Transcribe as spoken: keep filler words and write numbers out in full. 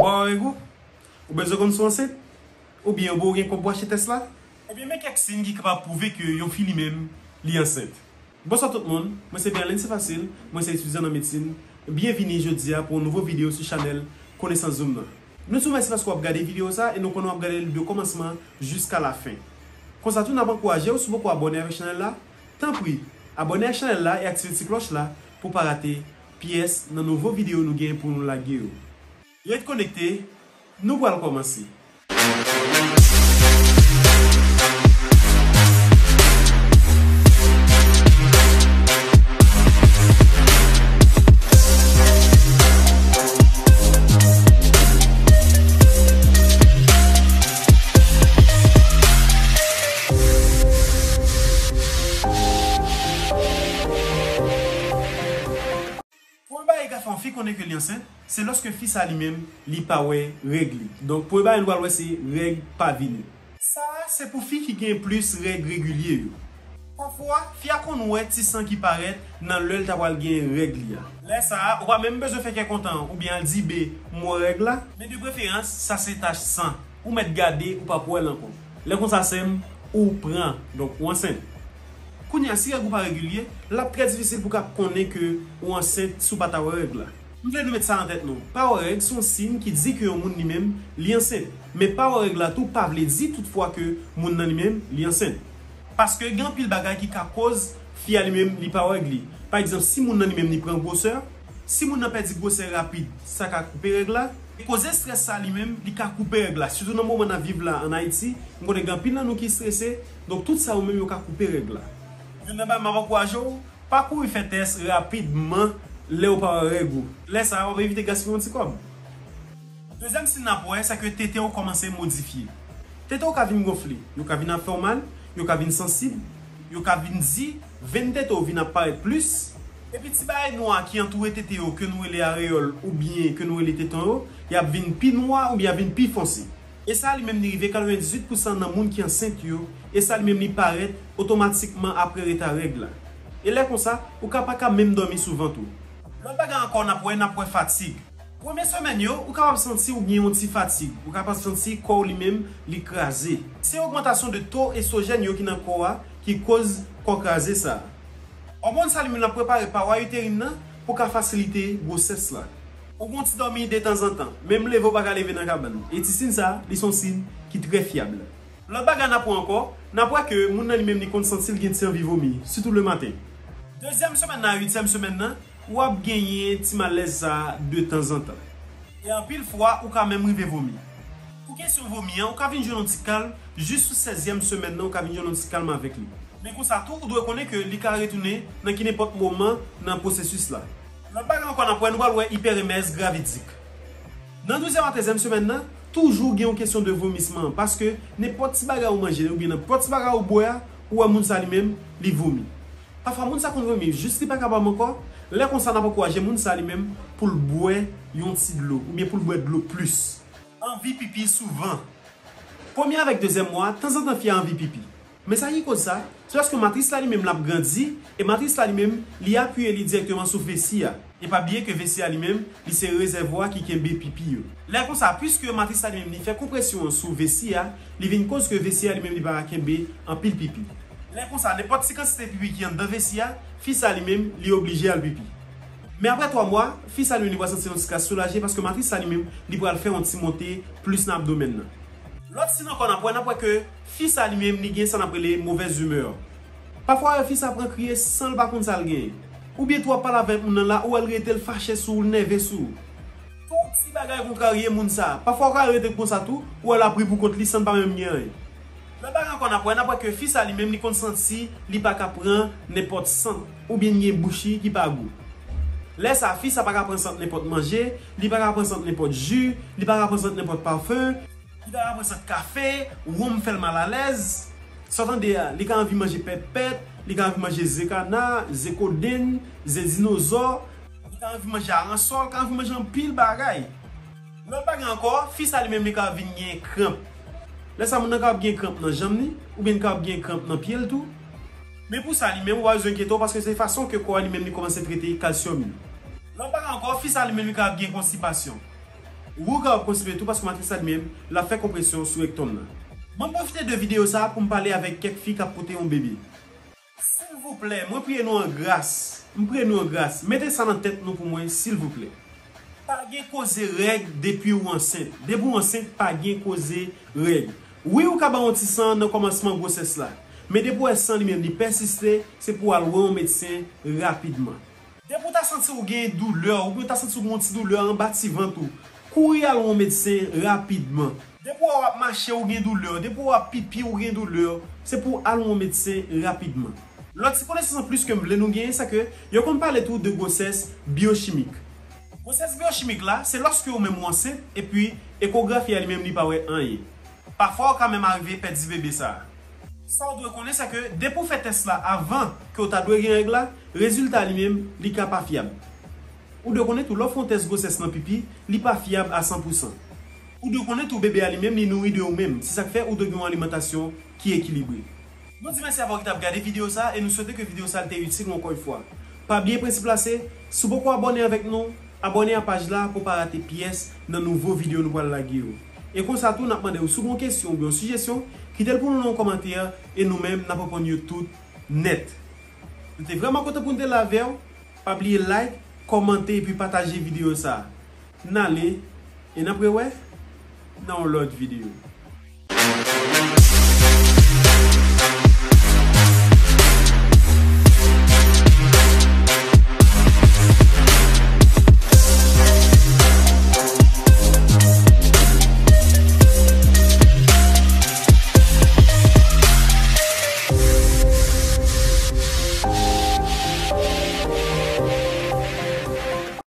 Ou pa wè règ ou? Ou bezwen konn si w ansent? Oubyen ou gen kòb pou w achte tès la? Ebyen, men kèk siy ki kapab pwouve ke yon fi li menm, li ansent. Bonswa tout moun, mwen se Berlin Sefasil, mwen se etidyan nan medsin. Byenvini jodi a pou yon nouvo videyo sou chanèl Konesans Zoom nan. Nou di w mèsi paske w ap gade videyo sa e nou konnen w ap gade l de kòmansman jiska lafen. Konsa tou n ap ankouraje w, si w poko abòne avèk chanèl la, tanpri, abòne ak chanèl la e aktive ti klòch la pou w pa rate pyès nan nouvo videyo nou gen pou nou lage yo. Ret konekte, nou pral kòmanse. Premye bagay ki ka fè yon fi konnen ke li ansent, se lòske fi sa li menm, li pa wè règ li. Donk, premye bagay nou pral wè se règ pa vini. Sa a, se pou fi ki gen plis règ regilye yo. Pafwa, fi a konn wè ti san ki parèt nan lè l ta pral gen règ li a. Lè sa a, ou pa menm bezwen fè kè kontan oubyen al dibe m wè règ la. Men de preferans, sa se tach san. Ou mèt gade, ou p ap wè l ankò. Lè konsa, sè m, ou pran, donk ou ansent. Kounye a, si règ ou pa regilye, l ap trè difisil pou w ka konnen ke ou ansent si w pa ta wè règ la. M vle nou met sa nan tèt nou. Pa wè règ se yon siy ki di ke yon moun li menm, li ansent. Men pa wè règ la tou pa vle di toutfwa ke moun nan li menm, li ansent. Paske gen anpil bagay ki ka koz fi a li menm, li pa wè règ li. Pa egzanp, si moun nan li menm, li pran gwosè, si moun nan pèdi gwosè rapid, sa ka koupe règ la. E koze estrès sa li menm, li ka koupe règ la. Sitou nan moman n ap viv la ann Ayiti, m konnen gen anpil nan nou ki estrese, donk tout sa yo menm yo ka koupe règ la. Youn nan bagay m ap ankouraje w, pa kouri fè tès rapidman lè w pa wè règ ou. Lè sa a, w ap evite gaspiye yon ti kòb. Dezyèm siy n ap wè, se ke tete w kòmanse modifye. Tete w ka vin gonfle, yo ka vin ap fè w mal, yo ka vin sansib, yo ka vin di, venn tete w vin ap parèt plis. Epi ti bagay nwa ki antoure tete yo ke nou rele areyòl oubyen ke nou rele teton yo, y ap vin pi nwa oubyen y ap vin pi fonse. E sa li menm li rive katrevenndizwit pousan nan moun ki ansent yo, e sa li menm li parèt otomatikman apre reta règ la. E lè konsa, ou ka pa ka menm dòmi souvan tou. Lòt bagay ankò n ap wè, n ap wè fatig. Premye semèn yo, ou kapab santi ou gen yon ti fatig, ou kapab santi kò w li menm li kraze. Se ogmantasyon de to estwojèn yo ki nan kò a ki koz kò kraze sa a. Òmòn sa li menm l ap prepare pawa iterin nan pou ka fasilite gwosès la. Ou gon ti dòmi detanzantan, menm leve w pa ka leve nan kabann. E ti siy sa, li se yon siy ki trè fyab. Lòt bagay n ap wè ankò, n ap wè ke moun nan li menm li konn santi l gen ti anvi vomi, sitou lematen. Dezyèm semèn nan a uityèm semèn nan, w ap genyen ti malèz sa a detanzantan. E anpil fwa, ou ka menm rive vomi. Pou kesyon vomi an, ou ka vin jwenn yon ti kalm, jis sou sèzyèm semèn nan, ou ka vin jwenn yon ti kalm avèk li. Men konsa tou, ou dwe konnen ke li ka retounen nan ki nenpòt moman nan pwosesis la. Lòt bagay ankò n ap wè, nou pral wè ipèremèz gravidik. Nan douzèm a trèzyèm semèn nan, toujou gen yon kesyon de vomisman, paske nenpòt ti bagay ou manje, oubyen nenpòt ti bagay ou bwè a, ou wè moun sa li menm, li vomi. Pafwa moun sa konn vomi jis li pa kapab ankò. Lè konsa n ap ankouraje moun sa li menm pou l bwè yon ti dlo, oubyen pou l bwè dlo plis. Anvi pipi souvan. Premye avèk dezyèm mwa, tanzantan fi a anvi pipi. Men sa ki koz sa, se paske matris la li menm l ap grandi, e matris la li menm, li apiye li dirèkteman sou vesi a. E pa bliye ke vesi a li menm, li se rezèvwa ki kenbe pipi yo. Lè konsa, piske matris la li menm, li fè konpresyon an sou vesi a, li vin koz ke vesi a li menm, li pa ka kenbe anpil pipi. Lè konsa, nenpòt ti kantite pipi ki anndan vesi a, fi sa li menm, li oblije al pipi. Men apre twa mwa, fi sa li menm, li pral santi yon ti kras soulaje paske matris sa li menm, li pral fè yon ti monte plis nan abdomèn nan. Lòt siy ankò n ap wè, n ap wè ke fi sa li menm, li gen sa n ap rele movèz imè. Pafwa, fi sa pran kriye san l pa konn sa l genyen. Oubyen tou w ap pale avèk moun nan la, ou wè l rete l fache sou ou, l nève sou ou. Tout ti bagay kontrarye moun sa. Pafwa, ou ka rete konsa tou, ou wè l ap ri pou kont li san l pa menm gen anyen. Lòt bagay ankò n ap wè, n ap wè ke fi sa li menm, li konn santi li pa ka pran nenpòt sant, oubyen l gen bouch li ki pa gou. Lè sa, fi sa pa ka pran sant nenpòt manje, li pa ka pran sant nenpòt ji, li pa ka pran sant nenpòt pafen. Li ka pran sant kafe, wonm fè l malalèz. Sa w tande a, li ka anvi manje pèpèt, li ka anvi manje ze kana, ze kodenn, ze dinozò. Li ka anvi manje aransò, li ka anvi manje anpil bagay. Lòt bagay ankò, fi sa li menm li ka vin gen kranp. Lè sa moun nan ka gen kranp nan janm li, oubyen li ka gen kranp nan pye l tou. Men pou sa li menm, ou pa bezwen enkyete w paske se fason ke kò a li menm li kòmanse trete kalsyòm li. Lòt bagay ankò, fi sa li menm li ka gen konstipasyon. Ou ka ap konstipe tou paske matris la li menm, l ap fè konpresyon sou rektòm nan. Mwen pwofite de videyo sa a pou m pale avèk kèk fi k ap pote yon bebe. Silvouplè, mwen priye nou an gras. M priye nou an gras. Mete sa nan tèt nou pou mwen, silvouplè. Pa gen koze règ depi ou ansent. Depi ou ansent, pa gen koze règ. Wi, ou ka ba yon ti san nan kòmansman gwosès la. Men depi w wè san li menm li pèsiste, se pou w al wè yon medsen rapidman. Depi w ta santi w gen doulè, oubyen w ta santi w gen yon ti doulè anba ti vant ou, kouri al wè yon medsen rapidman. Depi w wè w ap mache ou gen doulè, depi w ap pipi ou gen doulè, se pou w al wè yon medsen rapidman. Lòt ti konesans anplis ke m vle nou genyen, se ke yo konn pale tou de gwosès byochimik. Gwosès byochimik la, se lòske ou menm ou ansent, epi ekografi a li menm li pa wè anyen. Pafwa ou ka menm arive pèdi bebe sa a. Sa w dwe konnen se ke depi w fè tès la avan ke w ta dwe gen règ la, rezilta li menm li ka pa fyab. Ou dwe konnen tou lè w fè yon tès gwosès nan pipi, li pa fyab a san pou san. Ou dwe konnen tou bebe a li menm li nouri de ou menm, se sa k fè ou dwe gen yon alimantasyon ki ekilibre. Nou di mèsi avè w ki t ap gade videyo sa a e nou swete ke videyo sa a te itil ou ankò yon fwa. Pa bliye prensip la se, si w poko abòne avèk nou, abòne a paj la pou w pa rate pyès nan nouvo videyo nou pral lage yo. E konsa tou, n ap mande w si w gen yon kesyon oubyen yon sijesyon, kite l pou nou nan yon kòmantè e nou menm n ap reponn yo tout nèt. Nou te vrèman kontan pou n te la avè w. Pa bliye like, kòmante epi pataje videyo sa a. N ale, e n ap rewè nan yon lòt videyo.